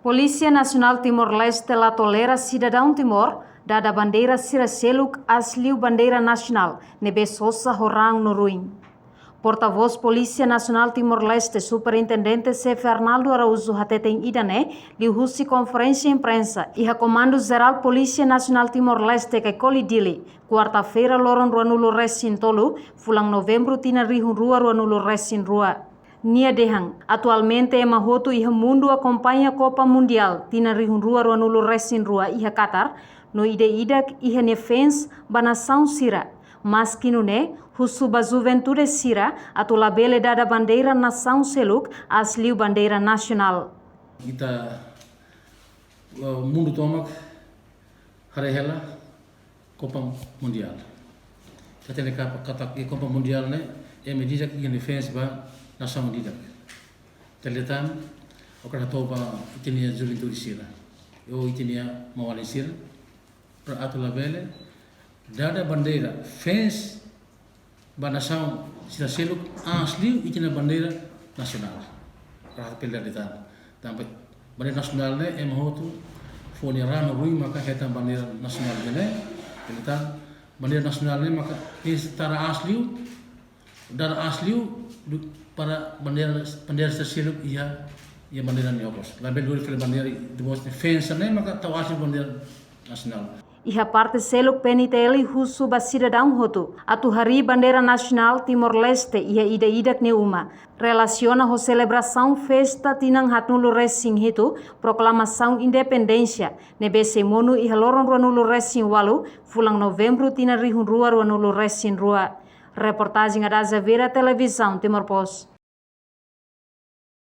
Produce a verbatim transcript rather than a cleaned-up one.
Polísia Nasionál Timor-Leste la tolera sidadaun Timor dada bandeira sira seluk aas liu bandeira nasionál ne'ebé sosa ho raan no ruin. Portavós Polísia Nasionál Timor-Leste, Superintendente Xefe Arnaldo Araújo hateten ida-ne'e liuhusi konferénsia imprensa iha Komandu Jerál Polísia Nasionál Timor-Leste Caicoli, Dili, kuarta-feira loron ruanulu resin tolu, fulan Novembru tinan rihun rua ruanulu resin rua. Nia dehan, atualmente ema hotu iha mundu akompaña Kopa Mundiál tinan rihun rua ruanulu resin rua iha Qatar, no ida-idak iha nia fans ba nasaun sira. Maski nune'e, husu ba juventude sira atu labele dada bandeira nasaun seluk aas liu bandeira nasionál. Ita, eh, mundu tomak haree hela Kopa Mundiál. Ita hatene katak, katak iha Kopa Mundiál ne'e, ema ida-idak iha nia fans ba nasaun ida-idak. Ita hatene tan, oka hato'o ba ita-nia juventude sira, ou ita-nia maun-alin sira, para atu labele dada bandeira fans ba nasaun sira seluk aas liu ita-nia bandeira nasionál. Para atu labele dada tan. Tanba bandeira nasionál ne'e ema hotu fó nia raan no ruin maka hetan bandeira nasionál ne'e. Entaun bandeira nasionál ne'e maka ita tara aas liu, dada aas liu du-, para bandeira, bandeira sira seluk iha, iha bandeira nia okos. Labele lori fali bandeira, depois de fans ne'e maka tau aas liu bandeira nasionál. Iha parte seluk, P N T L husu ba sidadaun hotu atu harii bandeira nasionál Timor-Leste iha ida-idak nia uma. Relasiona ho selebrasaun festa tinan haatnulu resin hitu, proklamasaun independénsia, ne'ebé sei monu iha loron ruanulu resin ualu, fulan Novembru tinan rihun rua ruanulu resin rua. Reportajen Ada Xaviera, Televizaun Timor Post.